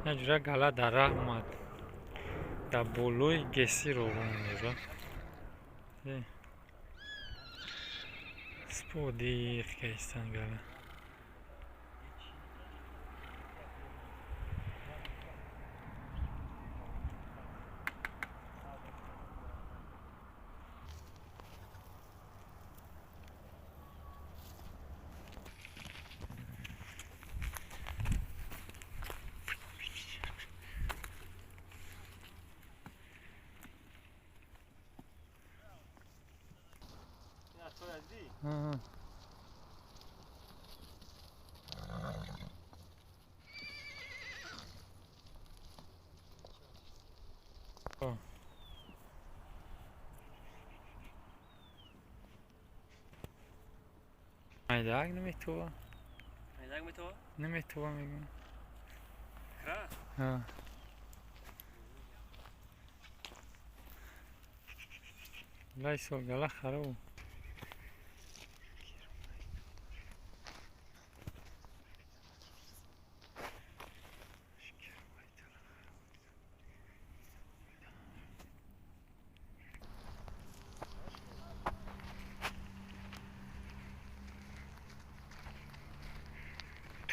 Ҷура гала дар раҳ омад. Дар болои геси роғун меза. Сподиқ кайстан гала. Майдак наметова. Майдак метова? Наметова мегӯям. Кра? Ҳа. Лайсо гала хароб.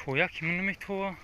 Тоя ки наметова.